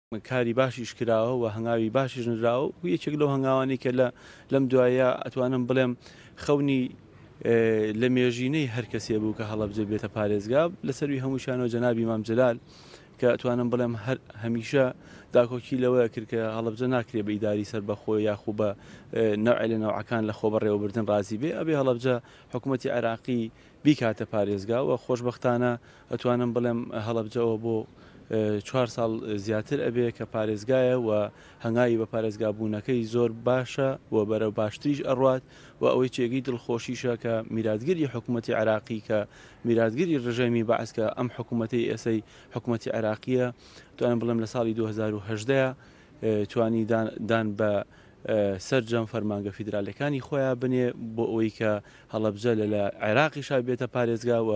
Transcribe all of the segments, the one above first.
کاری باشیش کراوە و هەنگاوی باشیش نراوە و یەکێک لەو هەنگاوانەی کە لە لەم دوایە ئەتوانم بڵێم خەونی لە مێژینەی هەر کەسێ بوو کە هەڵەبجە بێتە پارێزگا لە سەروی هەمووشانەوە جەنابی مام جەلال کە ئەتوانم بڵێم هەر هەمیشە داکۆکی لەوە کرد کە هەڵەبجە ناکرێ بە ئیداری سەربەخۆ یاخو بە نەوعێ لە نەوعەکان لە خۆبەڕێوەبردن ڕازی بێ ئەبێ هەڵەبجە حکوومەتی عێراقی بیکاتە پارێزگا و خۆشبەختانە ئەتوانم بڵێم هەڵەبجە ئەوە بۆ چوار ساڵ زیاتر ئەبێ کە پارێزگایە و هەنگاوی بە پارێزگا بوونەکەی زۆر باشە و بەرەو باشتریش ئەڕوات و ئەوەی جێگەی دڵخۆشیشە کە میراتگری حکوومەتی عێراقی کە میراتگری ڕژێمی بەعس کە ئەم حکوومەتەی ئێسەی حکوومەتی عێراقیە توانم بڵێم لە ساڵی 2018 توانی دان بە سەرجەم فەرمانگە فیدرالەکانی خۆیان بنێ بۆ ئەوەی کە هەڵەبجە لە لە عێراقیشا بێتە پارێزگا و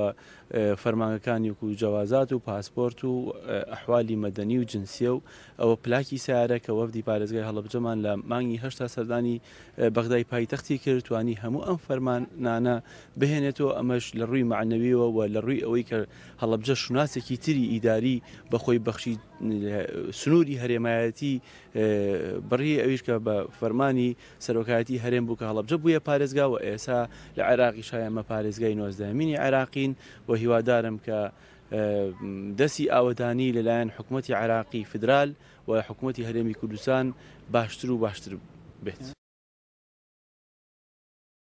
فەرمانگەکانی وەکو جەوازات و پاسپۆرت و ئەحوالی مەدەنی و جنسیە و ئەوە پلاکی سیارە کە وەفدی پارێزگای هەڵەبجەمان لە مانگی هەشتا سەردانی بەغدای پایتەختی کرد توانی هەموو ئەم فەرمانانە بهێنێتەوە ئەمەش لە ڕووی مەعنەویەوە و لە ڕووی ئەوەی کە هەڵەبجە شوناسێکی تری ئیداری بەخۆی بەخشی سنووری هەرێمایەتی بڕی ئەویش کە بە فەرمانی سەرۆکایەتی هەرێم بوو کە هەڵەبجە بوویە پارێزگا و ئێسا لە عێراقیش ئێمە پارێزگای نۆزدەهەمینی عێراقین و هیوادارم کە دەستی ئاوەدانی لەلایەن حکوومەتی عێراقی فیدرال و حکوومەتی هەرێمی کوردستان باشتر و باشتر بێت.